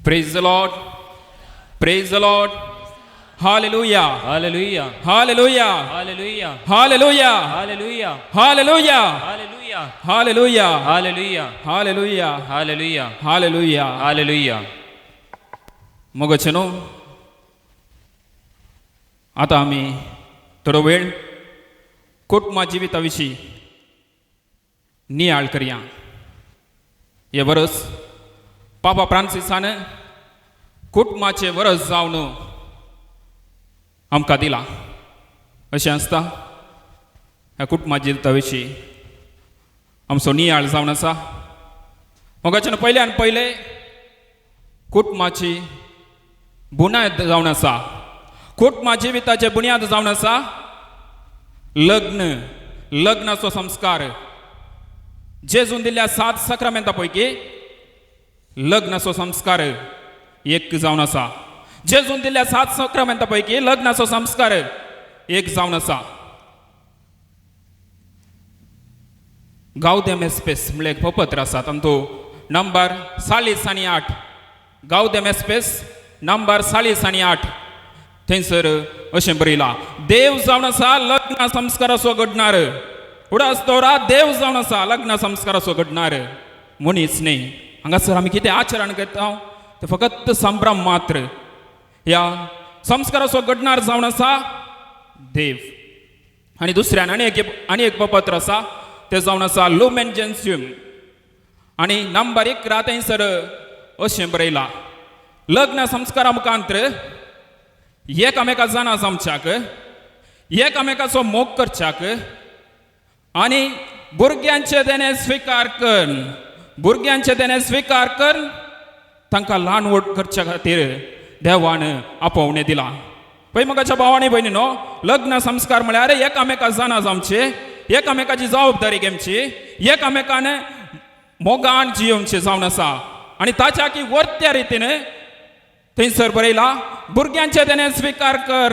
Praise the Lord. Praise the Lord. Hallelujah. Hallelujah. Hallelujah. Hallelujah. Hallelujah. Hallelujah. Hallelujah. Hallelujah. Hallelujah. Hallelujah. Hallelujah. Hallelujah. Hallelujah. Hallelujah. मोगाचे न्हू, आतां आमी थोडो वेळ कुटुंबा जिविता विशीं नियाळ करया. हे वरस पापा फ्रांसिसान कुटुंबाचें वरस जावन आमकां दिलां. अशें आसता ह्या कुटुंबा जिविता विशीं आमचो नियाळ जावन आसा. मोगाच्यान पयल्यान पयलें कुटुंबाची बुन्याद जावन आसा. कुटुंबा जिविताचे बुन्याद जावन आसा लग्न, लग्नाचो संस्कार. जेजून दिल्ल्या सात साक्रामेंता पैकी लग्नाचो संस्कार एक जावन आसा. जेजून दिल्ल्या सात साक्रामेंता पैकी लग्नाचो संस्कार एक जावन आसा. गावदेम एस्पेस म्हणल्यार एक पत्र आसा, तातूंत नंबर 48, गावदेम एस्पेस नंबर 48, थंयसर अशें बरयलां, देव जावन आसा लग्न संस्काराचो घडणार. उडास दवरा, देव जावन आसा लग्न संस्काराचो घडणार, मनीस न्ही. हांगासर आमी कितें आचरण करता तें फकत संभ्रम मात्र. ह्या संस्काराचो घडणार जावन आसा देव. आनी दुसऱ्यान आनी एक पत्र आसा तें जावन आसा लुमेन जेन्स्यूम, आनी नंबर 11 थंयसर अशें बरयलां, लग्न संस्कारा मुखांतर एकामेका जाणा जावच्याक, एकामेकाचो मोग करच्याक आनी भुरग्यांचे देणें स्विकार कर, भुरग्यांचे देणें स्विकार कर, तांकां ल्हान व्हड करच्या खातीर देवान आपोवणें दिलां. पळय मोगाच्या भाव आनी भयणी न्हू, लग्न संस्कार म्हळ्यार एकामेका जाणा जावचे, एकामेकाची जबाबदारी घेवची, एकामेकान मोगान जियोवचें जावन आसा. आनी ताच्या की वर्त्या रितीन थंयसर बरयला, भुरग्यांचे देणें स्विकार कर,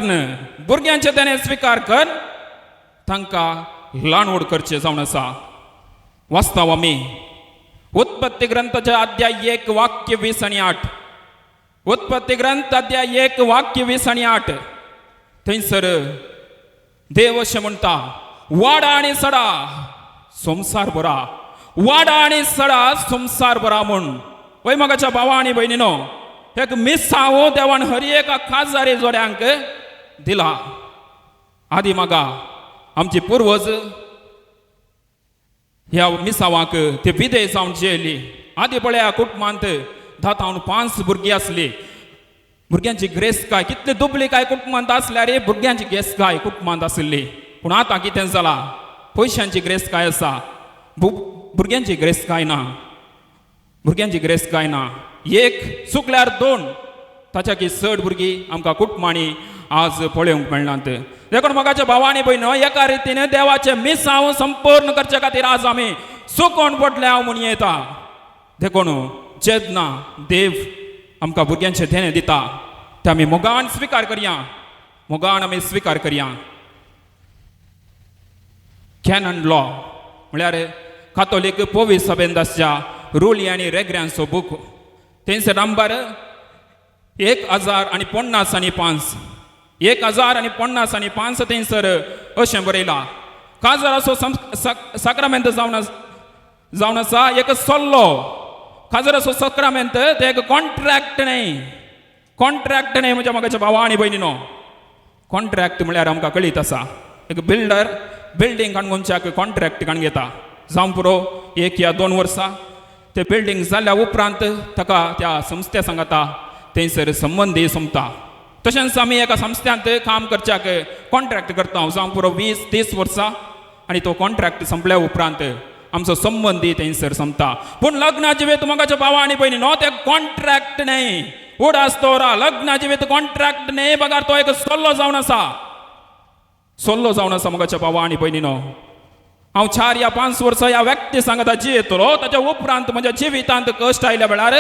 भुरग्यांचे देणें स्विकार कर, तांकां ल्हान व्हड करचें जावन आसा. वाचता आमी उत्पत्ती ग्रंथाच्या अध्याय 1 वाक्य 20 आनी 8, उत्पत्ती ग्रंथ अध्याय 1 वाक्य 20 आनी 8, थंयसर देव अशें म्हणटा, वाडा आनी सडा संवसार भरा, वाडा आनी सडा संवसार भरा म्हूण. वय मोगाच्या भावा आनी भयणीनो, एक मिसांव देवान हर एका काजारी जोड्यांक दिला. आदी मागा आमचे पुर्वज ह्या मिसावांक ते विदय जावन जेयली. आदी पळया कुटुंबांत 10 तावन 5 भुरगीं आसली. भुरग्यांची ग्रेस काय कितली दुबली काय कुटुंबांत आसल्यार भुरग्यांची ग्रेस काय कुटुंबांत आशिल्ली. पूण आतां कितें जालां, पयशांची ग्रेस काय आसा, भुरग्यांची ग्रेस काय ना, भुरग्यांची ग्रेस काय ना. एक चुकल्यार 2, ताच्या की चड भुरगीं आमकां कुटुंबांनी आज पळोवंक मेळनात. देखून मोगाच्या भावांनी भयणो, एका रितीन देवाचें मिसांव संपूर्ण करचे खातीर आज आमी चुकोन पडले हांव म्हूण येता. देखून जेन्ना देव आमकां भुरग्यांचें देणें दिता तें आमी मोगान स्विकार करया, मोगान आमी स्विकार करया. कॅनन लॉ म्हळ्यार कातोलीक पोवी सभेंत आसच्या रुली आनी रेग्र्यांचो बूक, थंयसर नंबर 1055, 1055, थंयसर अशें बरयलां, काजाराचो साक्रामेंत जावन जावन आसा एक सल्लो. काजाराचो साक्रामेंत तें एक कॉन्ट्रॅक्ट न्हय, कॉन्ट्रॅक्ट न्हय म्हज्या मोगाच्या भावा आनी भयणीनो. कॉन्ट्रॅक्ट म्हळ्यार आमकां कळीत आसा, एक बिल्डर बिल्डींग काणकोणच्याक कॉन्ट्रॅक्ट काडून घेता, जावं पुरो 1 या 2 वर्सां. ते बिल्डींग जाल्या उपरांत ताका त्या संस्थे सांगता थंयसर संबंदी सोंपता. तशेंच आमी एका संस्थ्यांत काम करच्याक कॉन्ट्रॅक्ट करता, जावं पुरो 20-30 वर्सां, आनी तो कॉन्ट्रॅक्ट सोंपल्या उपरांत आमचो संबंदी थंयसर सोंपता. पूण लग्ना जिवीत मोगाच्या भावा आनी भयणी न्हू, तें कॉन्ट्रॅक्ट न्हय. उडास दवरा, लग्ना जिवीत कॉन्ट्रॅक्ट न्हय, बगार तो एक सल्लो जावन आसा, सल्लो जावन आसा मोगाच्या भावा आनी भयणीनो. हांव 4 या 5 वर्सां ह्या व्यक्ती सांगता जियेतलो, ताच्या उपरांत म्हज्या जिवितांत कश्ट आयल्या वेळार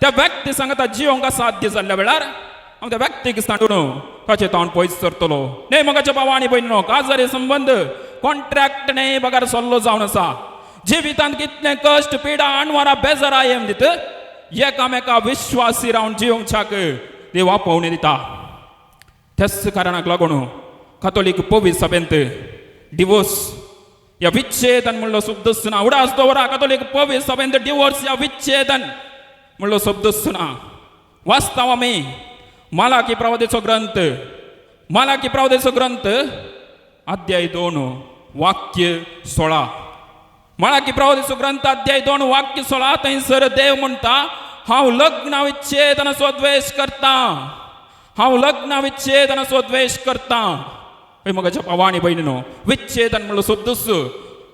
त्या व्यक्ती सांगता जिवंक साध्य जाल्ल्या वेळार हांव त्या व्यक्तीक सांडून ताचे तावन पयस सरतलो न्हय. मोगाच्या भावा आनी भयणीनो, काजारी संबंद कॉन्ट्रॅक्ट न्हय, बगार सल्लो जावन आसा. जिवितांत कितले कश्ट, पिडा, अणवारा, बेजारा येवन दित एकामेका विश्वासी रावन जियोवच्याक देव आपोवणी दिता. त्याच कारणाक लागून कातोलीक पवित्र सभेंत डिवोर्स या विच्छेदन म्हणलो शब्दच ना. उडास दवरा, कातोलीक पवित्र सभेंत डिवोर्स या विच्छेदन म्हणलो शब्दच ना. वाचता आमी मालाकी प्रवादेचो ग्रंथ, मालाकी प्रवादेचो ग्रंथ अध्याय 2 वाक्य 16. मालाकी प्रवादेचो ग्रंथ अध्याय 2 वाक्य 16. थंयसर देव म्हणटा, हांव लग्न विच्छेदनाचो द्वेश करता, हांव लग्न विच्छेदनाचो द्वेश करता. हय मगाच्या भावा आनी भयणीनो, विच्छेदन म्हणलो शब्दूच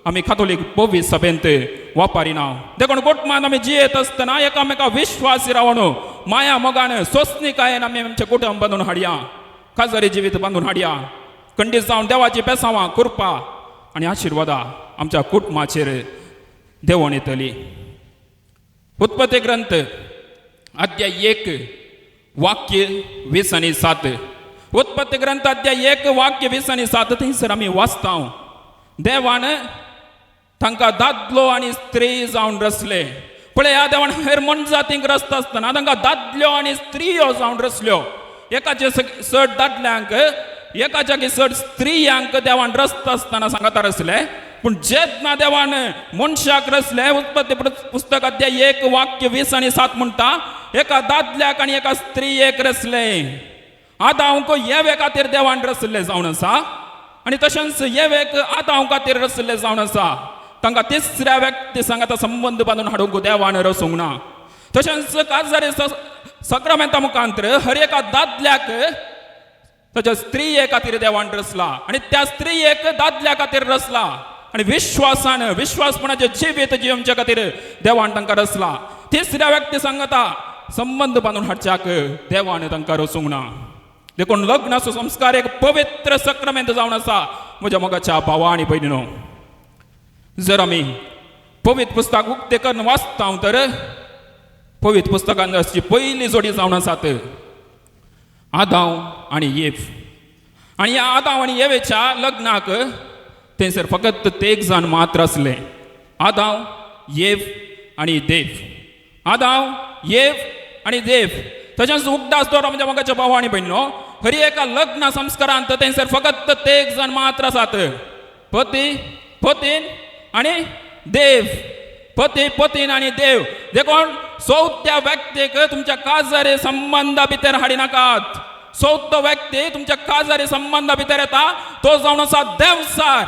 आमी कातोलीक पवित्र सभेंत वापरिना. देखून कुटुंबांत आमी जियेत आसतना एकामेका विश्वासी रावन माया मोगान सोंसणीकायेन आमी आमचें कुटुंब बांदून हाडया, काजारी जिवीत बांदून हाडया. खंडीत जावन देवाची बेसांवां, कृपा आनी आशिर्वादां आमच्या कुटुंबाचेर देंवोन येतली. उत्पत्ती ग्रंथ अध्याय 1 वाक्य 20 आनी 7. उत्पत्ती ग्रंथ अध्याय 1 वाक्य 20 आनी 7. थंयसर आमी वाचता, देवान तांकां दादलो आनी स्त्री जावन रचले. पळया, देवान हेर मनजातींक रचता आसतना तांकां दादल्यो आनी स्त्रियो जावन रचल्यो. एकाचे चड दादल्यांक, एकाच्या चड स्त्रियांक देवान रचता आसतना सांगता रचले. पूण जेन्ना देवान मनशाक रचले, उत्पत्ती पुस्तक अध्याय 1 वाक्य 20 आनी 7 म्हणटा, एका दादल्याक आनी एका स्त्रियेक रचले. आदांक येवे खातीर देवान रचल्ले जावन आसा आनी तशेंच येवेक आदांव खातीर रचल्ले जावन आसा. तांकां तिसऱ्या व्यक्ती सांगाता संबंद बांदून हाडूंक देवान रचूंक ना. तशेंच काजारी सक्रमेंता मुखांतर हर एका दादल्याक ताच्या स्त्रिये खातीर देवान रचला आनी त्या स्त्रियेक दादल्या खातीर रचला आनी विश्वासान विश्वासपणाचें जिवीत जियोवच्या खातीर देवान तांकां रचला. तिसऱ्या व्यक्ती सांगता संबंद बांदून हाडच्याक देवान तांकां रचूंक ना. देखून लग्नाचो संस्कार एक पवित्र सक्रमेंत जावन आसा. म्हज्या मोगाच्या भावा आनी भयणीनो, जर आमी पवित्र पुस्तक उक्तें करून वाचता तर पवित्र पुस्तकान आसची पयली जोडी जावन आसात आदांव आनी येव. आनी ह्या आदांव आनी येवेच्या लग्नाक थंयसर फकत तेग जाण मात्र आसले, आदांव, येव आनी देव. आदांव, येव आनी देव. तशेंच उगडास दवर म्हज्या मोगाच्या भाव आनी भयणीनो, हरी एका लग्न संस्कारांत थंयसर फकत तेग जाण मात्र आसात, पती, पतीन आनी देव. पती, पतीन आनी देव. देखून चवथ्या व्यक्तीक तुमच्या काजारी संबंदा भितर हाडिनाकात. चवथो व्यक्ती तुमच्या काजारी संबंदा भितर येता तो जावन आसा देवसार.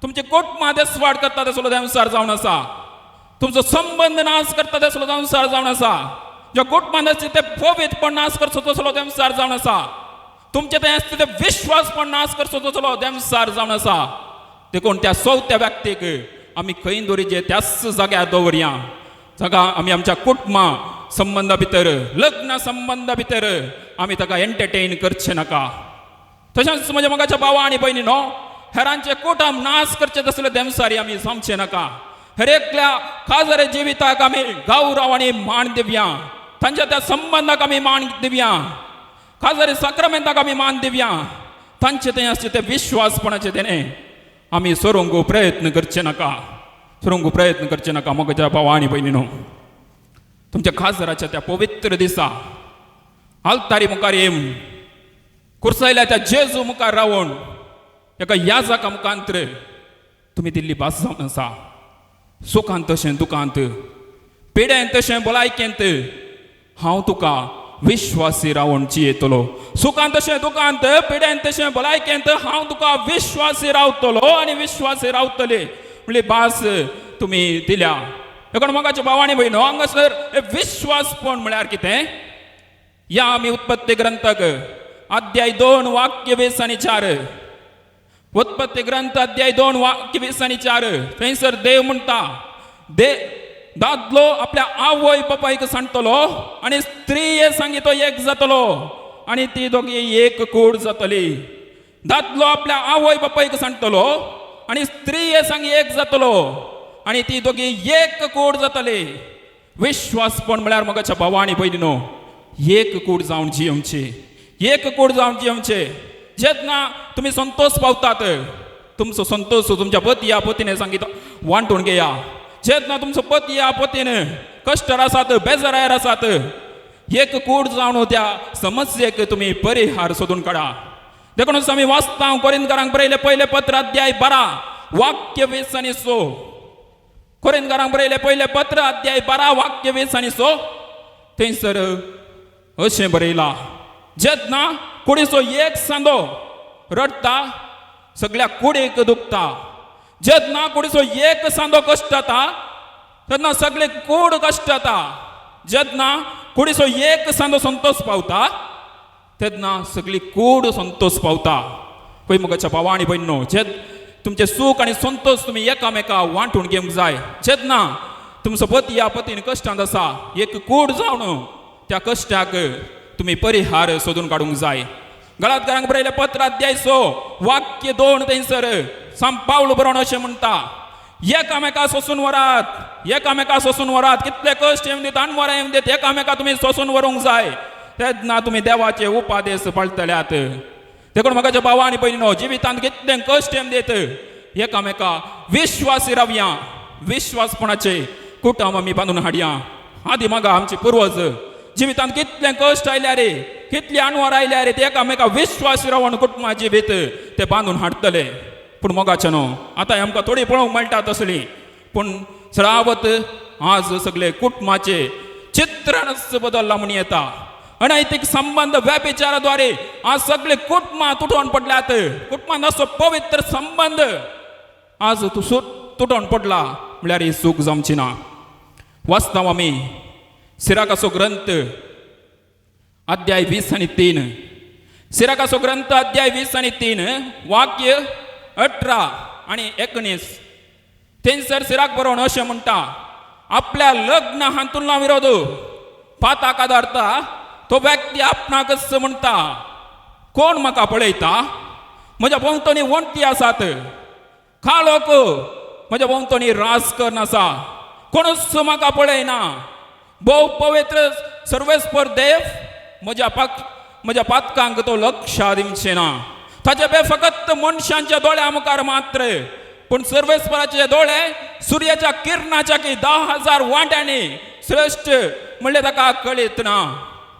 तुमचे कुटुंबां देसवाड करता तसलो देवसार जावन आसा. तुमचो संबंद नाश करता तसलो देवसार जावन आसा. ज्या कुटुंबांत आसता ते पवित्रपण नाश करचो तसलो देवसार जावन आसा. तुमचे थंय आसता ते विश्वासपण नाश करचो तसलो देवसार जावन आसा. देखून त्या चवथ्या व्यक्तीक आमी खंय दवरिचे त्याच जाग्यार दवरया. जाका आमी आमच्या कुटुंबा संबंदा भितर, लग्न संबंदा भितर आमी ताका एंटरटेन करचें नाका. तशेंच म्हज्या मोगाच्या भावा आनी भयणी न्हू, हेरांचे कुटुंब नाश करचे तसले देमसारी आमी जावचें नाका. हर एकल्या काजारे जिविताक आमी गौरव आनी मान दिवया. तांच्या त्या संबंदाक आमी मान दिवया. काजारी साक्रमेंताक आमी मान दिवया. तांचे थंय आसचे ते विश्वासपणाचे तेणे आमी सोरूंक प्रयत्न करचे नाका, सोरूंक प्रयत्न करचे नाका. मोगाच्या भावा आनी भयणी न्हू, तुमच्या खाजराच्या त्या पवित्र दिसा आल्तारी मुखार येवन कुर्सायल्या त्या जेजू मुखार रावन एका याजका मुखांतर तुमी दिल्ली भास जावन आसा, सुखांत तशें दुखांत, पिडेंत तशें भलायकेंत हांव तुका विश्वासी रावन जियेतलो. सुखांत तशें दुखांत, पिडेंत तशें भलायकेंत हांव तुका विश्वासी रावतलो आनी विश्वासी रावतले म्हणली भास तुमी दिल्या. देखून मोगाच्या भाव आनी भयणो, हांगासर विश्वासपण म्हळ्यार कितें? या आमी उत्पत्ती ग्रंथक अध्याय 2 वाक्य 20 आनी 4. उत्पत्ती ग्रंथ अध्याय 2 वाक्य 20 आनी 4. थंयसर देव म्हणटा, दे दादलो आपल्या आवय बापायक सांगतलो आनी स्त्री सांगी तो एक जातलो आनी ती दोगी एक कूड जातली. दादलो आपल्या आवय बापायक सांगतलो आनी स्त्री सांगी एक जातलो आनी ती दोगी एक कूड जातली. विश्वासपण म्हळ्यार मोगाच्या भावा आनी भयणीनो, एक कूड जावन जियोवची, एक कूड जावन जियोवचे. जेन्ना तुमी संतोष पावतात, तुमचो संतोष तुमच्या पती या पतीने सांगित वांटून घेया. जेन्ना तुमचो पती या पतीन कश्टर आसात, बेजारायर आसात, एक कूड जावन त्या समस्येक तुमी परिहार सोदून काडा. देखूनच आमी वाचता कोरिंदकारांक बरयलें पयलें पत्र अध्याय 12 वाक्य 20 आनी 6. कोरिंदकारांक बरयलें पयलें पत्र अध्याय 12 वाक्य 20 आनी 6 थंयसर अशें बरयलां, जेन्ना कुडीचो एक सांदो रडटा सगळ्या कुडीक दुखता, जेन्ना कुडीचो एक सांदो कश्टता तेन्ना सगळे कूड कश्टता, जेन्ना कुडीचो एक सांदो संतोष पावता तेन्ना सगळी कूड संतोष पावता. पळय मुखाच्या भावा आनी भयणो, जे तुमचें सूख आनी संतोष तुमी एकामेका वांटून घेवंक जाय. जेन्ना तुमचो पती या पतीन कश्टांत आसा, एक कूड जावन त्या कश्टाक तुमी परिहार सोदून काडूंक जाय. गळातकारांक बरयलें पत्र अध्याय 6 वाक्य 2 थंयसर सांत पावल बरोवन अशें म्हणटा, एकामेका सोसून व्हरात, एकामेका सोसून व्हरात, कितले कश्ट येवन दित, अणवरां येवन दित, एकामेका तुमी सोसून व्हरूंक जाय, तेन्ना तुमी देवाचे उपादेश पाळटल्यात. देखून म्हाका भावा आनी भयणीनो, जिवितांत कितले कश्ट येवन दित, एकामेका विश्वासी रावया, विश्वासपणाचे कुटुंब आमी बांदून हाडया. आदी म्हाका आमचे पुर्वज जिवितांत कितले कश्ट आयल्या रे, कितले अणवर आयल्या रे, ते एकामेका विश्वासी रावन कुटुंबा जिवीत ते बांदून हाडटले. पूण मोगाचें न्हू आतां आमकां थोडी पळोवंक मेळटा तसली, पूण चडावत आज सगळे कुटुंबाचे चित्रणच बदल्लां म्हूण येता. अनैतीक संबंद व्यभिचाराद्वारे आज सगळे कुटुंबां तुटोवन पडल्यात. कुटुंबांत असो पवित्र संबंद आज तुटोवन पडला म्हळ्यार ही चूक जावची ना. वाचता आमी सिराकाचो ग्रंथ अध्याय 20 आनी 3, सिराकाचो ग्रंथ अध्याय 20 आनी 3 वाक्य 18 आनी 19. थंयसर सिराक बरोवन अशें म्हणटा, आपल्या लग्न हांतुलना विरोध पाताक आदारता तो व्यक्ती आपणाकच म्हणटा, कोण म्हाका पळयता, म्हज्या भोंवतणी वण्टी आसात, काळोख म्हज्या भोंवतणी रास करून आसा, कोणूच म्हाका पळयना, भोव पवित्र सर्वेस्पर देव म्हज्या पातकांक तो लक्षां दिवचें ना. ताचे बे फकत मनशांच्या दोळ्या मुखार मात्र, पूण सर्वेस्पराचे दोळे सुर्याच्या किरणाच्या की 10,000 वांट्यांनी श्रेश्ठ म्हणलें ताका कळीत ना.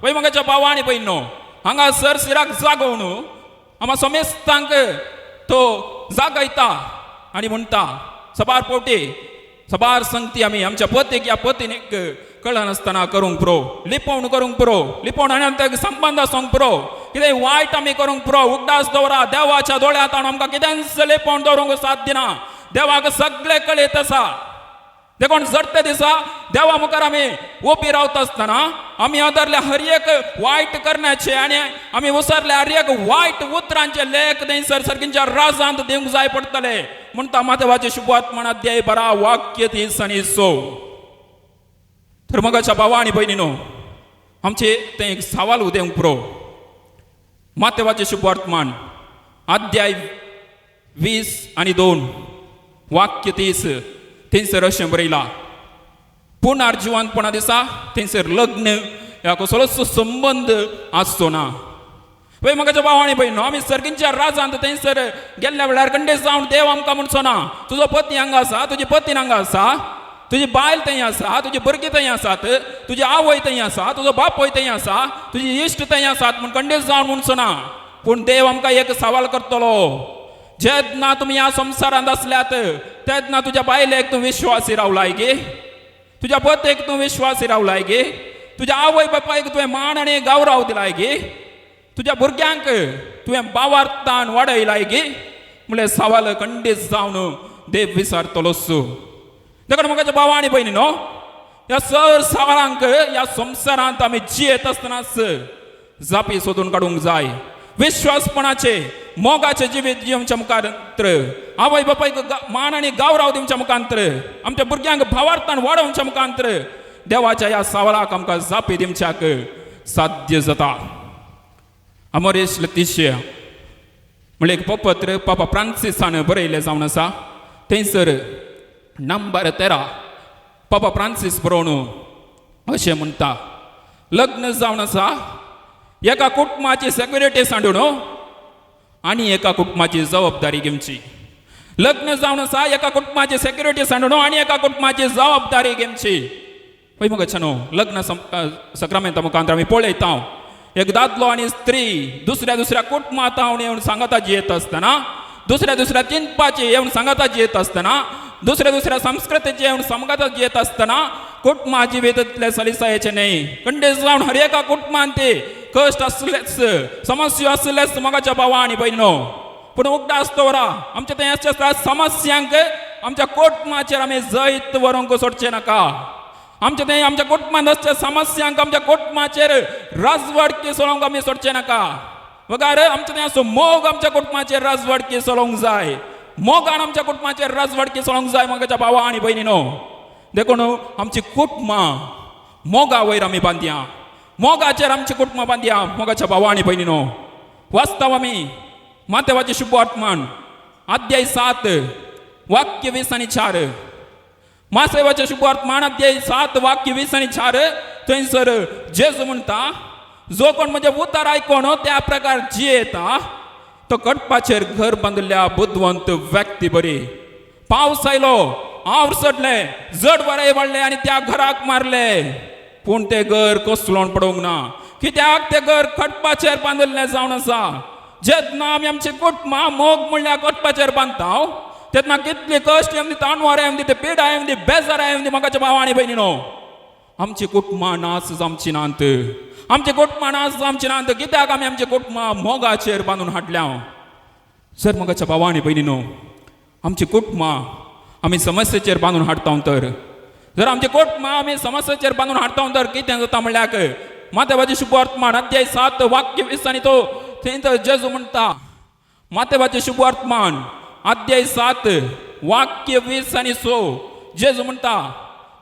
पळय म्हाका भावा आनी भयणो, हांगा सर सिराक जागोवन आमा समेस्तांक तो जागयता आनी म्हणटा, सबार पोटी सबार संगती आमी आमच्या पतीक या पतीनीक कळनासतना करूंक पुरो, लिपोवन करूंक पुरो, लिपोवन आनी संबंद आसूंक पुरो, कितें वायट आमी करूंक पुरो. उगडास दवरा, देवाच्या दोळ्यांत आमकां कितेंच लिपोवन दवरूंक साध्य ना. देवाक सगळें कळीत आसा. देखून जरते दिसा देवा मुखार आमी उबी रावता आसतना आमी आदारल्या हर एक वायट करण्याचे आनी आमी उसरल्या हर एक वायट उतरांचे लेख थंयसर सारकींच्या राजांत दिवंक जाय पडटले. म्हणटा माधवाचे शुभात्मन अध्याय 12 वाक्य 30 आनी 100. तर मगाच्या भावा आनी भयणीनो, आमचे तें एक सवाल उदेवंक पुरो. मातेवाचे शुभवर्तमान अध्याय 20 आनी 2 वाक्य 30 थंयसर अशें बरयलां, पुनर्जिवंतपणा दिसा थंयसर लग्न ह्या कसलोच संबंद आसचो ना. पळय म्हाका भाव आनी भयणो, आमी सर्गींच्या राजांत थंयसर गेल्ल्या वेळार कंडे जावन देव आमकां म्हणचो ना, तुजो पती हांगा आसा, तुजी पतीन हांगा आसा, तुजी बायल थंय आसा, तुजी भुरगीं थंय आसात, तुजी आवय थंय आसा, तुजो बापूय थंय आसा, तुजी इश्ट थंय आसात म्हूण कंडे जावन म्हणचो ना. पूण देव आमकां एक सवाल करतलो, जेन्ना तुमी ह्या संवसारांत आसल्यात तेन्ना तुज्या बायलेक तूं विश्वासी रावलाय गे, तुज्या पतीक तूं विश्वासी रावलाय गे, तुज्या आवय बापायक तुवें मान आनी गौरव दिलाय गे, तुज्या भुरग्यांक तुवें बावार्थान वाडयलाय गे, म्हणल्यार सवाल खंडीत जावन देव विचारतलोच. देखून म्हाका भाव आनी भयणी न्हू, ह्या सर सवालांक ह्या संवसारांत आमी जियेत आसतनाच जापी सोदून काडूंक जाय. विश्वासपणाचे मोगाचे जिवीत जिवच्या मुखार, आवय बापायक मान आनी गौरव दिवच्या मुखांतर, आमच्या भुरग्यांक भावार्थान वाडोवच्या मुखांतर देवाच्या ह्या सवालाक आमकां जापी दिवच्याक साध्य जाता. अमरेश लतीशे म्हणल्यार एक पत्र पापा फ्रांसिसान बरयलें जावन आसा. थंयसर नंबर 13 पापा फ्रांसीस बरोवन अशें म्हणटा, लग्न जावन आसा एका कुटुंबाची सेक्युरिटी सांडून आनी एका कुटुंबाची जबाबदारी घेवची. लग्न जावन आसा एका कुटुंबाची सेक्युरिटी सांडून आनी एका कुटुंबाची जबाबदारी घेवची. पळय मगो न्हू लग्न सक्रामेंता मुखार आमी पळयता एक दादलो आनी स्त्री दुसऱ्या दुसऱ्या कुटुंबांत येवन सांगाता जियेत आसतना, दुसऱ्या दुसऱ्या चिंतपाची येवन सांगाता जियेत आसतना, दुसऱ्या दुसऱ्या संस्कृतीचे येवन सांगाता जियेत आसतना कुटुंबा जिवितांतले सलिसायेचे न्हय. खंडे जावन हर एका कुटुंबान ते कश्ट आसलेच, समस्या आसलेच मोगाच्या भावा आनी भयणो. पूण उगडास दवरा आमच्या थंय आसच्या समस्यांक आमच्या कुटुंबाचेर आमी जैत व्हरूंक सोडचें नाका. आमच्या थंय आमच्या कुटुंबांत आसच्या समस्यांक आमच्या कुटुंबाचेर राजवडकी चलोवंक आमी सोडचें नाका. बगार आमच्या थंय असो मोग आमच्या कुटुंबाचेर राजवडकी चलोवंक जाय. मोगान आमच्या कुटुंबाचेर राजवडकी चलोवंक जाय मोगाच्या भावा आनी भयणीनो. देखून आमची कुटुंबां मोगा वयर आमी बांदया, मोगाचेर आमची कुटुंबां बांदया मोगाच्या भावा आनी भयणीनो. वाचता आमी मातेवाचे शुभ वर्तमान अध्याय 7 वाक्य 20 आनी 4. मासेवाचे शुभ वर्तमान अध्याय 7 वाक्य 20 आनी 4 थंयसर जेजू म्हणटा, जो कोण म्हणजे उतार आयकोन त्या प्रकार जियेता तो कडपाचेर घर बांदिल्ल्या बुदवंत व्यक्ती बरी. पावस आयलो, आवर चडले, जड वारें वाडलें आनी त्या घराक मारले, पूण तें घर कोसळोन पडोवंक ना. कित्याक तें घर खडपाचेर बांदिल्लें जावन आसा. जेन्ना आमी आमची कुटुंबां मोग म्हणल्यार खडपाचेर बांदता तेन्ना कितले कश्ट येवंदी, ताणवार येवंदी, ते पिडा येवंदी, बेजार येवंदी मोगाच्या भावा आनी भयणीनो, आमची कुटुंबां नाच जावची नात. आमची कुटुंबां नाच जावची नात. कित्याक आमी आमची कुटुंबां मोगाचेर बांदून हाडल्या. सर मोगाच्या भावा आनी भयणीनो, आमची कुटुंबां आमी समस्येचेर बांदून हाडटा तर जर आमची कुटुंबां आमी समस्येचेर बांदून हाडटा तर कितें जाता म्हणल्यार मातेवाचे शुभ वर्तमान अध्याय 7 वाक्य 20 आनी तो थंय तर जेजू म्हणटा, मातेवाचे शुभ वर्तमान अध्याय 7 वाक्य 20 आनी 6 जेजू म्हणटा,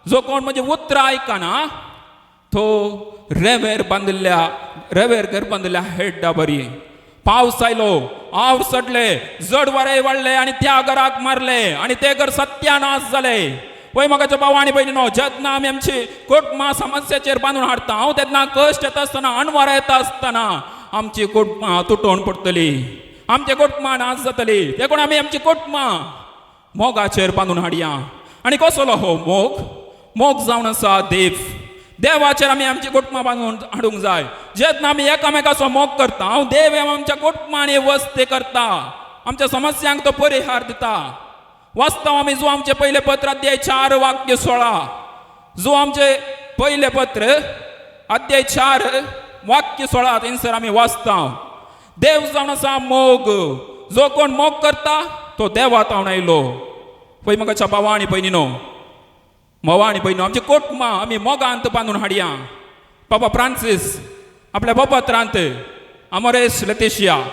जो कोण म्हणजे उतरां आयकना तो रेवेर बांदिल्ल्या रेवेर घर बांदिल्ल्या हेड्डा बरी. पावस आयलो, आवर चडले, जड वारें वाडले आनी त्या घराक मारले आनी ते घर सत्यानाश जाले. वय मोगाच्या भावा आनी भयणीनो, जेन्ना आमी आमची कुटुंबां समस्याचेर बांदून हाडटा तेन्ना कश्ट येता आसतना, अणवार येता आसतना आमची कुटुंबां तुटोवन पडटली, आमचे कुटुंबां नाश जातली. देखून आमी आमची कुटुंबां मोगाचेर बांदून हाडया. आनी कसलो हो मोग? मोग जावन आसा देव. देवाचेर आमी आमची कुटुंबां बांदून हाडूंक जाय. जेन्ना आमी एकामेकाचो मोग करता, देव आमच्या कुटुंबांनी वस्ती करता, आमच्या समस्यांक तो परिहार दिता. वास्तव आमी जो आमचे पयले पत्र अध्याय 4 वाक्य 16, जो आमचे पयले पत्र अध्याय 4 वाक्य 16 थंयसर आमी वाचता, देव जावन आसा मोग, जो कोण मोग करता तो देवा तावन आयलो. पळय मोगाच्या भावा आनी भयणीनो, भावा आनी भयणीनो, आमची कुटुंबां आमी मोगांत बांदून हाडया. पापा फ्रांसीस आपल्या पत्रांत अमरेश लतेशिया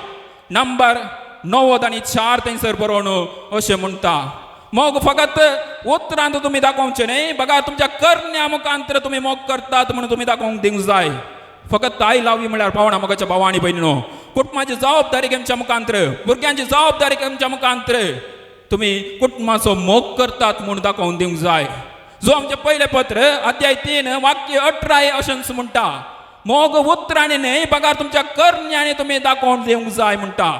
नंबर 90 आनी 4 थंयसर बरोवन अशें म्हणटा, मोग फकत उतरांत तुमी दाखोवचें न्हय, बघा तुमच्या करण्या मुखांतर तुमी मोग करतात म्हणून तुमी दाखोवंक दिवंक जाय. फकत ताई लावी म्हणल्यार पावना मोगाच्या भावा आनी भयणीनो. कुटुंबाची जबाबदारी घेवच्या मुखांतर, भुरग्यांची जबाबदारी घेवच्या मुखांतर तुमी कुटुंबाचो मोग करतात म्हूण दाखोवन दिवंक जाय. जो आमचें पयलें पत्र अध्याय 3 वाक्य 18 अशेंच म्हणटा, मोग उतरांनी न्हय बघा तुमच्या करण्यांनी तुमी दाखोवन दिवंक जाय म्हणटा.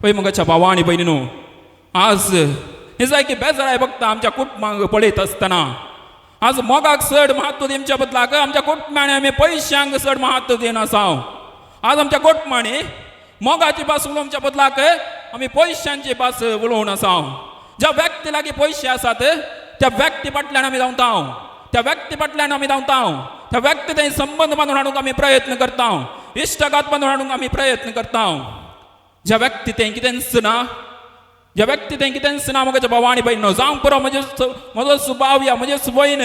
पळय मोगाच्या भावा आनी भयणीनो, आज हे जाय की बेजाराय बघता आमच्या कुटुंबांक पळयत आसतना आज मोगाक चड म्हत्व दिवच्या बदलाक आमच्या कुटुंबांनी आमी पयशांक चड म्हत्व दिवन आसा. आज आमच्या कुटुंबांनी मोगाची भास उलोवच्या बदलाक आमी पयशांची भास उलोवन आसा. ज्या व्यक्ती लागीं पयशे आसात त्या व्यक्ती फाटल्यान आमी धांवता, त्या व्यक्ती फाटल्यान आमी धांवता, त्या व्यक्ती थंय संबंद बांदून हाडूंक आमी प्रयत्न करता, इश्टागात बांदून हाडूंक आमी प्रयत्न करता. ज्या व्यक्ती तें कितेंच ना, ज्या व्यक्ती तें कितेंच ना मोगाच्या भावा आनी भयणीनो, जावंक पुरो म्हजो सुभाव या म्हजे वयन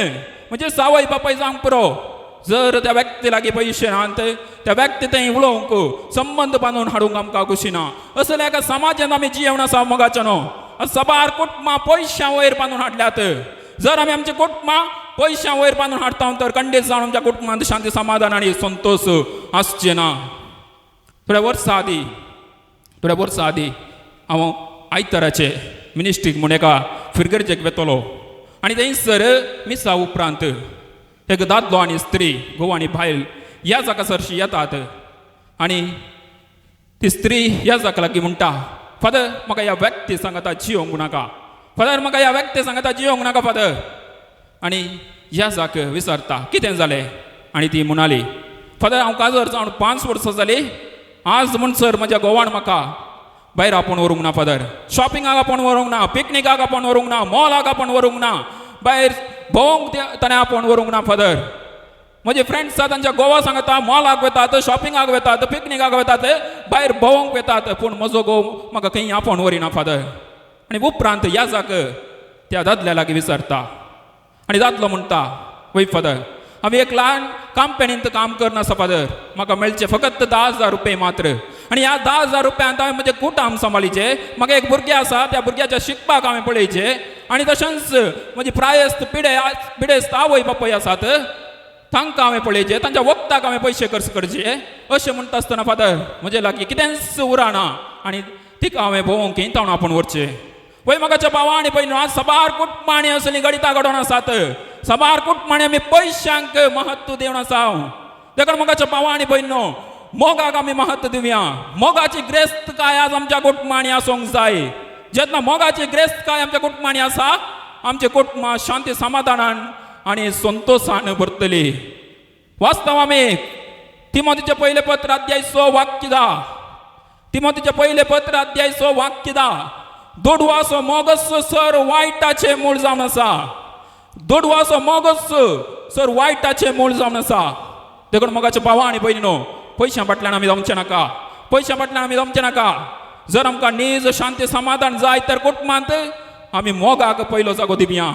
म्हजे सावय बापाय जावंक पुरो. जर त्या व्यक्ती लागीं पयशे नात त्या व्यक्ती थंय उलोवंक संबंद बांदून हाडूंक आमकां खुशी ना. असल्या एका समाजान आमी जियेवन आसा मोगाच्या न्हू. सबार कुटुंबां पयशां वयर बांदून हाडल्यात. जर आमी आमची कुटुंबां पयशां वयर बांदून हाडटा तर खंडीत जावन आमच्या कुटुंबांत शांती समाधान आनी संतोश आसचे ना. थोड्या वर्सां आदीं हांव आयताराचे मिनिस्ट्रीक म्हूण एका फिरगर्जेक वेतलो आनी थंयसर मिसा उपरांत एक दादलो आनी स्त्री, घोव आनी बायल ह्या जाका सरशी येतात आनी ती स्त्री ह्या जाका लागीं म्हणटा, फादर म्हाका ह्या व्यक्ती सांगता जियोंक नाका, फादर म्हाका ह्या व्यक्ती सांगता जियोंक नाका फादर. आनी याजाक विचारता कितें जालें? आनी ती म्हणाली, फादर हांव काजर जावन 5 वर्सां जालीं, आज म्हणसर म्हज्या घोवान म्हाका भायर आपोवन व्हरूंक ना फादर, शॉपिंगाक आपोवन व्हरूंक ना, पिकनिकाक आपोवन व्हरूंक ना, मॉलाक आपोवन व्हरूंक ना, भायर भोंवंक ताणें आपोवन व्हरूंक ना फादर. म्हजे फ्रेंड्स आसा तांच्या गोवा सांगता मॉलाक वतात, शॉपिंगाक वतात, पिकनिकाक वतात, भायर भोंवंक वतात, पूण म्हजो घोव म्हाका खंय आपोवन व्हरिना फादर. आनी उपरांत याजाक त्या दादल्या लागीं विचारता आनी दादलो म्हणटा, वय फादर हांवें एक ल्हान कंपनींत काम करना आसा फादर, म्हाका मेळचे फकत 10,000 रुपये मात्र, आनी ह्या 10,000 रुपयांत हांवें म्हजें कुटुंब सांबाळीचें, म्हाका एक भुरगें आसा त्या भुरग्याच्या शिकपाक हांवें पळयचें, आनी तशेंच म्हजी प्रायस्त पिडेस्त आवय बापूय आसात तांकां हांवें पळयचें, तांच्या वखदाक हांवें पयशे खर्च करचे. अशें म्हणटा आसतना फादर म्हजे लागीं कितेंच उरना आनी तिका हांवें भोंवंक खंय तावन आपोवन व्हरचें. वय म्हाकाच्या भावा आनी भयणीं, आज साबार कुटुंबांनी असलीं घडितां घडोवन आसात, साबार कुटुंबांनी आमी पयशांक महत्व दिवन आसा. देखून म्हाकाच्या भावा आनी भयणीं, मोगाक आमी महत्व दिवया. मोगाची ग्रेस्तकाय आज आमच्या कुटुंबांनी आसूंक जाय. जेन्ना मोगाची ग्रेस्तकाय आमच्या कुटुंबांनी आसा, आमचे कुटुंबां शांती समाधानान आनी संतोशान भरतली. वास्तव आमी तिमोतीचें पयलें पत्र अध्याय 6 वाक्य 10, तिमोतीचें पयलें पत्र अध्याय 6 वाक्य 10, दुडवाचो मोगस सर वायटाचें मूळ जावन आसा, दुडवाचो मोगस सर वायटाचें मूळ जावन आसा. देखून मोगाच्या भावा आनी भयणीनो, पयशां फाटल्यान आमी जमचें नाका, पयशां फाटल्यान आमी जमचें नाका. जर आमकां नीज शांती समाधान जाय तर कुटुंबांत आमी मोगाक पयलो जागो दिवया,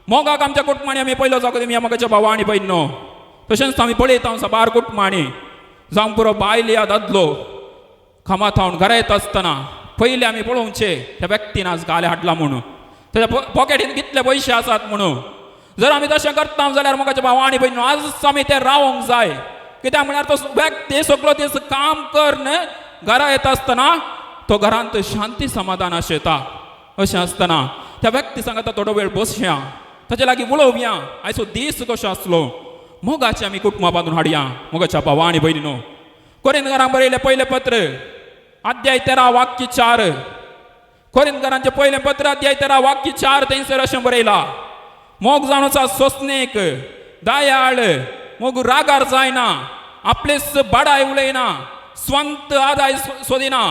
मोगाक आमच्या कुटुंबांनी आमी पयलो जागो दिवया मोगाच्या भावा आनी भयणीनो. तशेंच आमी पळयता साबार कुटुंबांनी, जावं पुरो बायल या दादलो कामा थावन घरा येता आसतना पयलीं आमी पळोवचें त्या व्यक्तीन आज गाले हाडला म्हणून, ताच्या पॉकेटीन कितले पयशे आसात म्हणून. जर आमी तशें करता जाल्यार मोगाच्या भावा आनी भयणीनो आज आमी ते रावंक जाय. कित्याक म्हळ्यार तो व्यक्ती सगळो दीस काम करून घरा येता आसतना तो घरांत शांती समाधान आशेता. अशें आसतना त्या व्यक्ती सांगता थोडो वेळ बसया, ताचे लागीं उलोवया, आयचो दीस कसो आसलो. मोगाचें आमी कुटुंबां बांदून हाडया मोगाच्या भावा आनी भयणीनो. कोरिंथकारांक बरयलें पयलें पत्र अध्याय 13 वाक्य 4, कोरिंथकारांचें पयलें पत्र अध्याय 13 वाक्य 4 थंयसर अशें बरयलां, मोग जावन आसा सोंसणीक, दयाळ, मोग रागार जायना, आपलेच बाडाय उलयना, स्वंत आदाय सोदिना,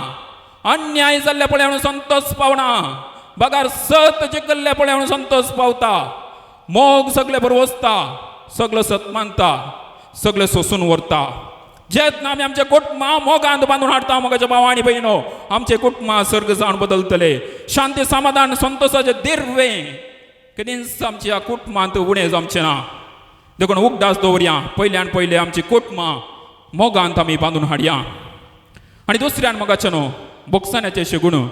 अन्याय जाल्ले पळय म्हणून संतोष पावना, बगार सत जिखल्ले पळय म्हणून संतोष पावता, मोग सगळे बरोबर सगळो सत मानता, सगळें सोसून व्हरता. जेन्ना आमी आमच्या कुटुंबां मोगांत बांदून हाडटा मोगाच्या भावा आनी भयणीनो, आमचे कुटुंबां सर्ग जावन बदलतले. शांती समाधान संतोषाचे दिर्वें केदींच आमच्या कुटुंबांत उणें जावचें ना. देखून उगडास दवरया, पयल्यान पयलें आमची कुटुंबां मोगांत आमी बांदून हाडया. आनी दुसऱ्यान मोगाचें न्हू बोगसाण्याचें शेगूण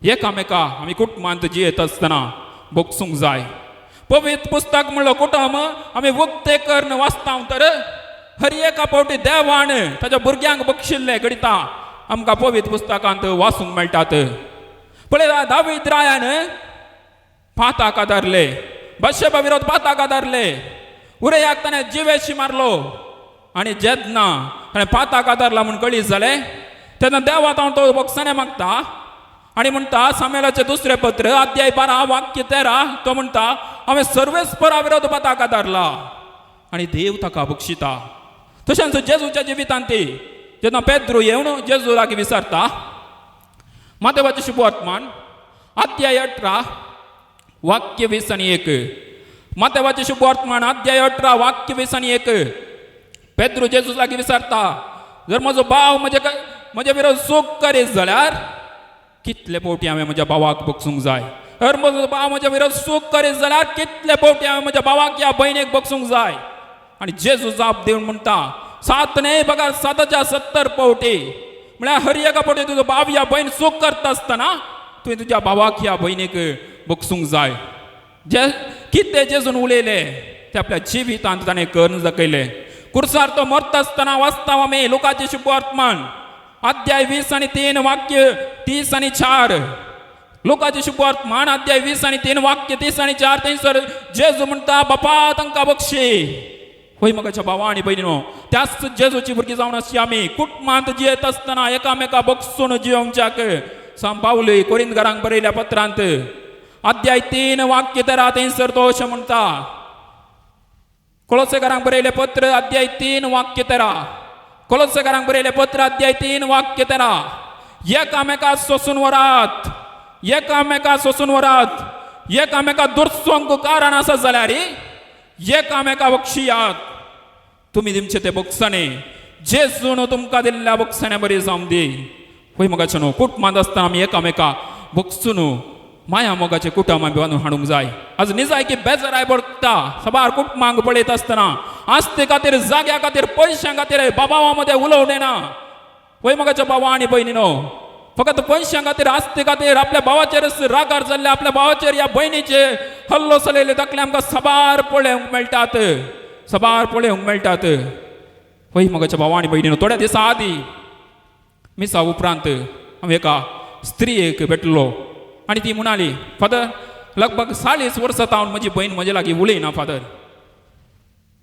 एकामेका आमी कुटुंबांत जियेत आसतना बोगसूंक जाय. पवित्र पुस्तक म्हणलो कुटुंब आमी उक्ते करून वाचता तर हर एका फावटी देवान ताच्या भुरग्यांक बक्षिल्लें घडिता आमकां पवित्र पुस्तकांत वाचूंक मेळटात. पळय दावीद रायान पाताक आदारले, बादशेबा विरोध पाताक आदारले, उरयाक ताणें जिवेशी मारलो. आनी जेन्ना ताणें पाताक आदारला म्हूण कळीत जालें तेन्ना देवा तो बोगसाणें मागता आनी म्हणटा, सामेलाचें दुसरें पत्र अध्याय 12 वाक्य 13, तो म्हणटा, हांवें सर्वेस्परा विरोध पाताक आदारला. आनी देव ताका बक्षिता. तशेंच जेजूच्या जिवितांत ती जेन्ना पेद्रू येवन जेजू लागीं विचारता, मातेवाचें शुभवर्तमान अध्याय 18 वाक्य 20 आनी 1, मातेवाचें शुभवर्तमान अध्याय 18 वाक्य 20 आनी 1, पेद्रू जेजू लागीं विचारता, जर म्हजो भाव म्हजे विरोध चूक करीत जाल्यार कितले फावटी हांवें म्हज्या भावाक बक्षूंक जाय? जर म्हजो भाव म्हज्या विरोध चूक करीत जाल्यार कितले फावटी हांवें म्हज्या भावाक या भयणीक बक्षूंक जाय? आनी जेजू जाप दिवन म्हणटा, 7 न्हय बगर 7च्या 70 फावटी. म्हळ्यार हर एका फावटी तुजो भाव या भयण चूक करता आसतना तुवें तुज्या भावाक या भयणीक बक्षूंक जाय. जे कितें जेजून उलयलें तें आपल्या जिवितांत ताणें करून दाखयलें. कुर्सार तो मरता आसतना वाचता आमी लुकाचें शुभवर्तमान अध्याय 20 आनी 3 वाक्य 30 आनी 4, लुकाचें शुभवर्तमान अध्याय 20 आनी 3 वाक्य 30 आनी 4, थंयसर जेजू म्हणटा, बापा तांकां बक्षी. होय मोगाच्या भावा आनी भयणीनो, त्याच जेजूची भुरगीं जावन आसची आमी कुटुंबांत जियेत आसतना एकामेका बक्षून जियोवच्याक सांत पावलूय कोरिंदकारांक बरयल्या पत्रांत अध्याय 3 वाक्य 13 थंयसर तो अशें म्हणटा. कोलोसेकारांक बरयलें पत्र अध्याय 3 वाक्य 13, कोलोसेकारांक बरयलें पत्र अध्याय 3 वाक्य 13, एकामेका सोसून व्हरात, एकामेका सोसून व्हरात, एकामेका दुरसोंक कारण आसा जाल्यार एकामेका बक्षियात. तुमी तुमचे ते बक्षाणे जेजून तुमकां दिल्ल्या बक्षाण्या बरी जावं दी. पळय मोगाचें न्हू, कुटुंबांत आसतना आमी एकामेका बक्षून माया मोगाचें कुटुंब आमी बांदून हाडूंक जाय. आज निजाय की बेजाराय पडटा साबार कुटुंबांक पळयत आसतना, आस्ते खातीर, जाग्या खातीर, पयशां खातीर बाबावा मदें उलोवणें ना. पळय मोगाच्या बाबा आनी भयणी न्हू, फकत पयशां खातीर, आस्ते खातीर आपल्या भावाचेरच रागार जाल्ले, आपल्या भावाचेर ह्या भयणीचे हल्लो चलयले दाखले आमकां साबार पळोवंक मेळटात, साबार पळोवंक मेळटात. पळय मोगाच्या भावा आनी भयणी न्हू, थोड्या दिसां आदीं मिसा उपरांत हांव एका स्त्रियेक भेटलो आनी ती म्हणाली, फादर लगभग 40 वर्सां तावन म्हजी भयण म्हजे लागीं उलयना. फादर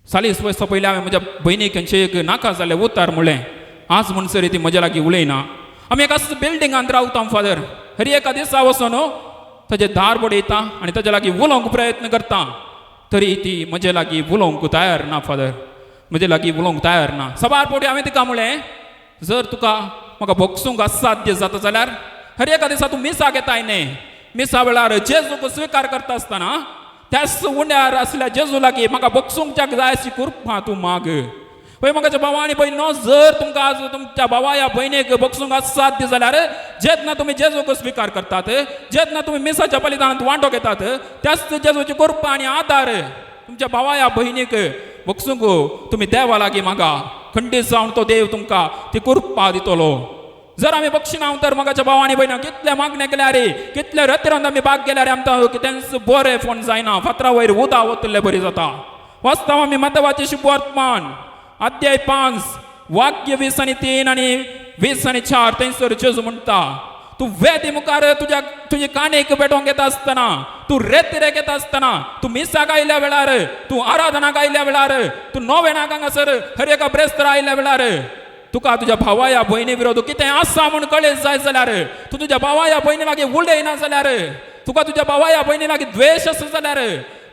40 वर्सां पयलीं हांवें म्हज्या भयणीक खंयचें एक नाका जाल्लें उतार म्हणलें, आज म्हणसर ती म्हज्या लागीं उलयना. आमी एका बिल्डिंगांत रावता फादर, हर एका दिसा वचून ताजें दार बडयता आनी ताजे लागीं उलोवंक प्रयत्न करता, तरी ती म्हजे लागीं उलोवंक तयार ना. फादर म्हजे लागीं उलोवंक तयार ना. साबार फावटी हांवें तिका म्हणलें, जर तुका म्हाका भोगसूंक असाध्य जाता जाल्यार हर एका दिसा तूं मिसाक येताय न्ही, मिसा वेळार जेजूक स्विकार करता आसतना त्याच उण्यार आसल्या जेजू लागीं म्हाका भोगसूंक जाय अशी कृपा तूं माग. पळय म्हाका भावा आनी भयणीनो, जर तुमकां आज तुमच्या भावा या भयणीक भोगसूंक असाध्य जाल्यार जेन्ना तुमी जेजूक स्विकार करतात, जेन्ना तुमी मिसाच्या बलिदानांत वांटो घेतात, त्याच जेजूची कृपा आनी आदार तुमच्या भावा या भयणीक भोगसूंक तुमी देवा लागीं मागा, खंडीत जावन तो देव तुमकां ती कृपा दितलो. जर आमी बक्षिना तर मोगाच्या भाव आनी भयणां कितले मागणे केल्यार, कितले रतिरांत आमी भाग गेल्यार आमकां कितेंच बरें फोन जायना, फातरा वयर उदक वतले बरी जाता. वास्तव आमी मतवाचे शुभवर्तमान अध्याय 5 वाक्य 20 आनी 3 आनी 20 आनी 4 थंयसर जेजू म्हणटा, तूं वेदी मुखार तुज्या तुजी काणीक पेटोवंक येता आसतना, तूं रेतिरेक येता आसतना, तूं मिसाक आयल्या वेळार, तूं आराधनाक आयल्या वेळार, तूं नोवेनाक हांगासर हर एका ब्रेस्तारा आयल्या वेळार तुका तुज्या भावा या भयणी विरोध कितें आसा म्हूण कळीत जाय जाल्यार, तूं तुज्या भावा या भयणी लागीं उलयना जाल्यार, तुका तुज्या भावा या भयणी लागीं द्वेश आसा जाल्यार,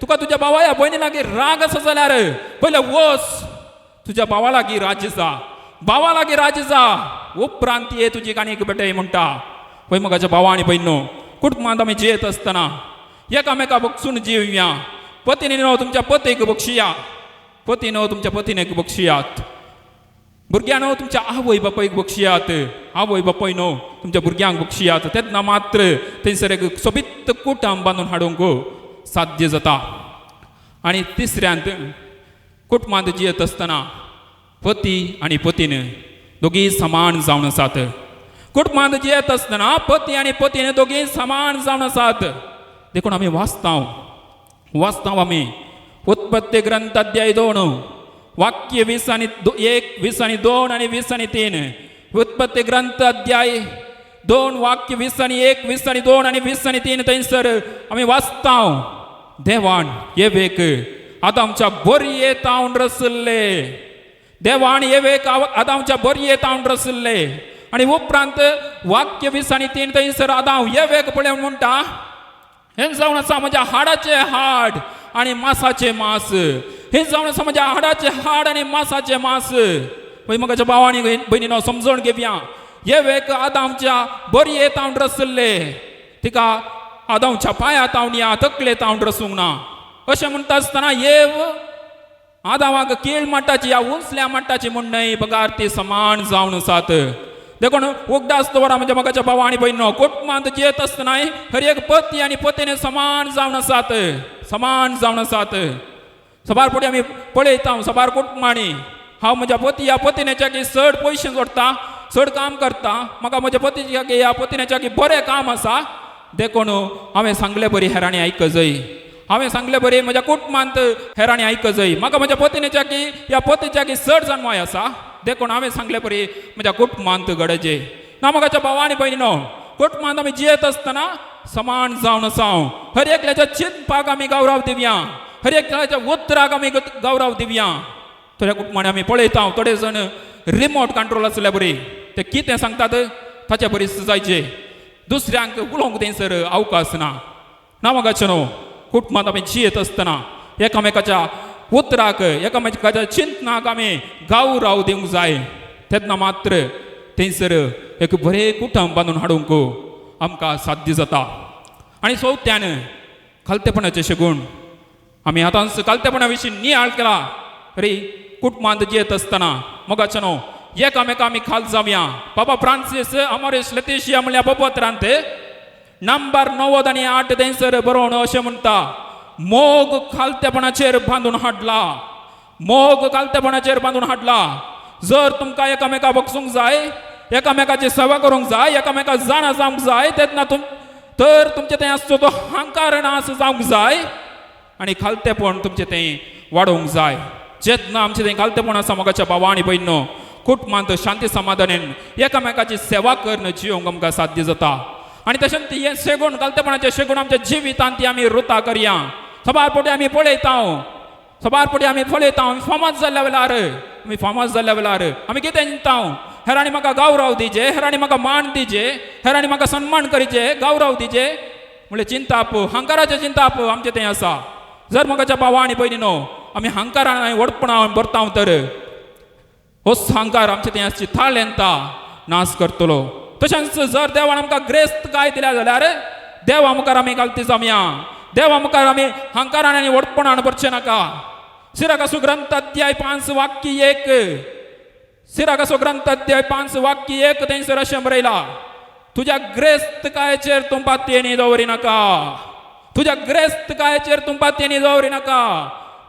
तुका तुज्या भावा या भयणी लागीं राग आसा जाल्यार, पयलें वच तुज्या भावा लागीं राजी जा, भावा लागीं राजी जा, उपरांत ये तुजी काणीक पेटय म्हणटा. पळय मोगाच्या भावा आनी भयणो, कुटुंबांत आमी जियेत आसतना एकामेका बक्षून जिवया. पतीनी न्हू तुमच्या पतीक बक्षिया, पती न्हू तुमच्या पतीनेक बक्षियात, भुरग्यां तुमच्या आवय बापायक बक्षियात, आवय बापाय न्हू तुमच्या भुरग्यांक बक्षियात. तेन्ना मात्र थंयसर एक सोबीत कुटुंब बांदून हाडूंक साध्य जाता. आनी तिसऱ्यांत कुटुंबांत जियेत आसतना पती आनी पतीन दोगीय समान जावन आसात. कुटुंबांत जियेत आसतना पती आनी पतीन दोगीय समान जावन आसात. देखून आमी वाचतांव, वाचतांव आमी उत्पत्ती ग्रंथ अध्याय 2 वाक्य 20 आनी 1, 20 आनी 2 आनी 20 आनी 3. उत्पत्ती ग्रंथ अध्याय 2 वाक्य 20 आनी 1, 20 आनी 2 आनी 20 आनी 3 थंयसर आमी वाचतांव, देवान एवेक आदामच्या बोरये तावन रसल्ले, देवान एवेक आदामच्या बोरये तावन रसल्ले. आनी उपरांत वाक्य 20 आनी 3 थंयसर आदाम एवेक पळोवन म्हणटा, हें जावन आसा म्हज्या हाडाचें हाड आनी मासाचें मास, हें जावन आसा म्हज्या हाडाचें हाड आनी मासाचें मास. पळय मोगाच्या भाव आनी भयणीनो समजून घेवया, एवेक आदामच्या बोरये तावन रसल्ले, तिका आदामच्या पांया तावन या तकले तावन रसूंक ना. अशें म्हणटा आसतना एव आदामाक कीळ माट्टाची या उंचल्या माट्टाची म्हूण न्हय, बगार ती समान जावन आसात. देखून उगडास दवरा म्हणजे मोगाच्या भाव आनी भयणो, कुटुंबांत जियेत आसतना हर एक पती आनी पतीने समान जावन आसात, समान जावन आसात. सबार फावटी आमी पळयता सबार कुटुंबांनी, हांव म्हज्या पती ह्या पतीनेच्या की चड पयशे जोडटा, चड काम करता, म्हाका म्हज्या पतीच्या की ह्या पतीनेच्या की बरें काम आसा, देखून हांवें सांगले बरी हेरांनी आयक जाय, हांवें सांगले बरी म्हज्या कुटुंबांत हेरांनी आयक जाय, म्हाका म्हज्या पतीनेच्या की ह्या पतीच्या की चड जाणवाय आसा, देखून हांवें सांगले बरी म्हज्या कुटुंबांत गडजे ना. मोगाच्या भावा आनी भयणीनो, कुटुंबांत आमी जियेत आसतना समान जावन आसा. हर एकल्याच्या चिंतपाक आमी गौरव दिवया, हर एकल्याच्या उतराक आमी गौरव दिवया. थोड्या कुटुंबांनी आमी पळयता थोडे जण रिमोट कंट्रोल आसल्या बरी ते कितें सांगतात ताचे बरी जायचे. दुसऱ्यांक उलोवंक थंयसर अवकाश ना. ना मोगाचें न्हू, कुटुंबांत आमी जियेत आसतना एकामेकाच्या उतराक, एकामेकाच्या चिंतनाक आमी गावराव दिवंक जाय. तेन्ना मात्र थंयसर एक बरें कुटुंब बांदून हाडूंक आमकां साध्य जाता. आनी चवथ्यान खालतेपणाचें शेगूण. आमी आतांच खालतेपणा विशीं नियाळ केला. रे कुटुंबांत जियेत आसतना मोगाचें न्हू, एकामेका आमी खाल जावया. बाबा फ्रांसीस अमोरेश लतीशिया म्हणल्या पत्रांत नंबर 90 आनी 8 थंयसर बरोवन अशें म्हणटा, मोग खालतेपणाचेर बांदून हाडला, मोग खालतेपणाचेर बांदून हाडला. जर तुमकां एकामेका बगसूंक जाय, एकामेकाची सेवा करूंक जाय, एकामेका जाणा जावंक जाय, तेन्ना तर तुमचें थंय आसचो तो हांकार नास जावंक जाय आनी खालतेपण तुमचें थंय वाडोवंक जाय. जेन्ना आमचें थंय खालतेपण आसा मोगाच्या भावा आनी भयणो, कुटुंबांत शांती समाधानेन एकामेकाची सेवा करून जियोंक आमकां साध्य जाता. आनी तशेंच हें शेगूण, खालतेपणाचें शेगूण आमच्या जिवितांत ती आमी रुता करया. सबार पटी आमी पळयता, सबार पटी आमी पळयता, आमी फामाद जाल्ल्या वेळार, आमी फामाद जाल्ल्या वेळार आमी कितें चिंता, हेरांनी म्हाका गौरव दिजे, हेरांनी म्हाका मान दिजे, हेरांनी म्हाका सन्मान करीचे, गौरव दिजे म्हणल्यार चिंताप, हंकाराचें चिंताप आमचें तें आसा. जर मोगाच्या भावा आनी भयणीनो आमी हंकारान आनी व्हडपणान भरता तर हो हंकार आमचे थंय आसची थाळेंता नाश करतलो. तशेंच जर देवान आमकां ग्रेस्त काय दिल्या जाल्यार देवा मुखार आमी घालती जावया. देवा मुखार आमी हंकारान आनी व्हडपणान भरचें नाका. सिराकासो ग्रंथ अध्याय 5 वाक्य 1, सिराकासो ग्रंथ अध्याय 5 वाक्य 1 थंयसर अशें बरयला, तुज्या ग्रेस्त कायचेर तूं पातयेनी दवरी नाका, तुज्या ग्रेस्त कायचेर तूं पातयेनी दवरी नाका,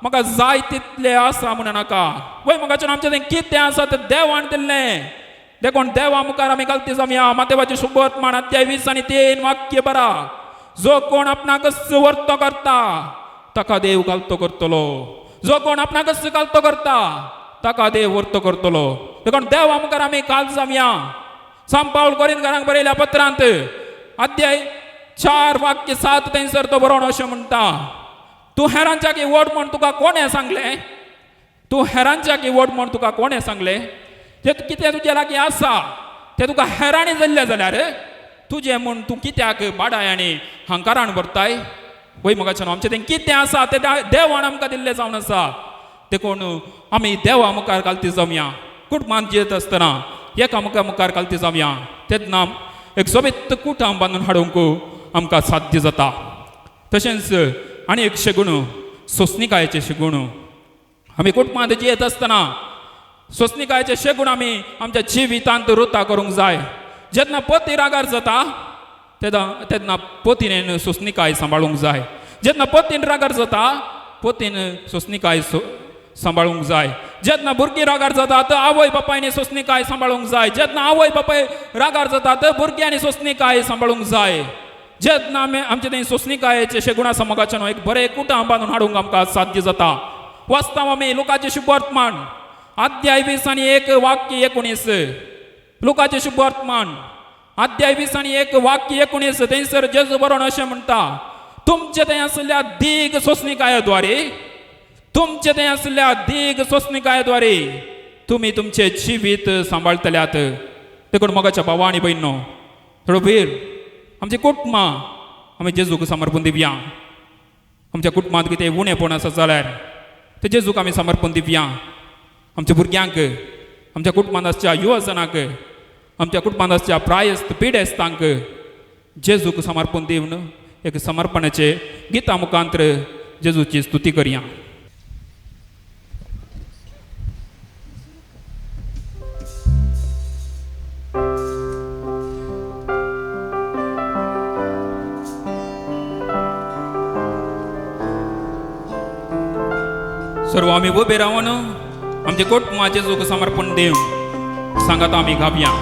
म्हाका जाय तितलें आसा म्हणू नाका. वय मोगाचें आमचें तें कितें आसा तें देवान दिल्लें. देखून देवा मुखार आमी घालती जावया. मातेवाची शुभवर्तमान अध्याय 20 आनी 3 वाक्य बरा, जो कोण आपणाकच वर्तो करता ताका देव घालतो करतलो, जो कोण आपणाकच घालतो करता ताका देव वर्तो करतलो. देखून देवा मुखार आमी काल जावया. सांत पावल कोरिंथकारांक बरयल्या पत्रांत अध्याय 4 वाक्य 7 थंयसर तो बरोवन अशें म्हणटा, तूं हेरांच्या की व्हड म्हण तुका कोणें सांगलें, तूं हेरांच्या की व्हड म्हण तुका कोणें सांगलें, तें कितें तुजे लागीं आसा तें तुका हेरांनी जाल्लें जाल्यार तुजें म्हूण तूं कित्याक बाडाय आनी हंकारान भरताय. वय मोगाचें आमचें तें कितें आसा तें देवान आमकां दिल्लें जावन आसा. देखून आमी देवा मुखार घालती जावया. कुटुंबांत जियेत आसतना एकामेका मुखार घालती जावया. तेन्ना एक सोबीत कुटुंब बांदून हाडूंक आमकां साध्य जाता. तशेंच आनी एक शेगूण, सोंसणिकायेचें शेगूण. आमी कुटुंबांत जियेत आसतना सोंसणिकायेचें शेगूण आमी आमच्या जिवितांत रुता करूंक जाय. जेन्ना पती रागार जाता तेन्ना पतीन सोंसणिकाय सांबाळूंक जाय. जेन्ना पतीन रागार जाता पतीन सोंसणिकाय सांबाळूंक जाय. जेन्ना भुरगीं रागार जाता तर आवय बापायनी सोंसणिकाय सांबाळूंक जाय. जेन्ना आवय बापाय रागार जाता तर भुरग्यांनी सोंसणिकाय सांबाळूंक जाय. जेन्ना आमी आमचे थंय सोंसणिकायेचे शेगुणा मोगाचें न्हू एक बरें कुटुंब बांदून हाडूंक आमकां साध्य जाता. वाचता आमी लुकाचें शुभवर्तमान अध्याय 20 आनी 1 वाक्य 19. लुकाचें शुभवर्तमान अध्याय 20 आनी 1 वाक्य 19 थंयसर जेजू बरोवन अशें म्हणटा, तुमचे थंय आशिल्ल्या दीग सोंसणिकायेद्वारे, तुमचे थंय आशिल्ल्या दीग सोंसणिकायेद्वारे तुमी तुमचें जिवीत सांबाळटल्यात. देखून मोगाच्या भावा आनी भयणो, थोडो वेळ आमची कुटुंबां आमी जेजूक समर्पण दिवया. आमच्या कुटुंबांत कितें उणेपण आसा जाल्यार तें जेजूक आमी समर्पण दिवया. आमच्या भुरग्यांक, आमच्या कुटुंबांत आसच्या युवजनांक, आमच्या कुटुंबांत आसच्या प्रायस्त पिडेस्तांक जेजूक समर्पण दिवन एक समर्पणाचे गिता मुखांतर जेजूची स्तुती करया. सर्व आमी उबे रावन आमचे कुटुंबाचे जेजूक समर्पण दिवन सांगात आमी गावया.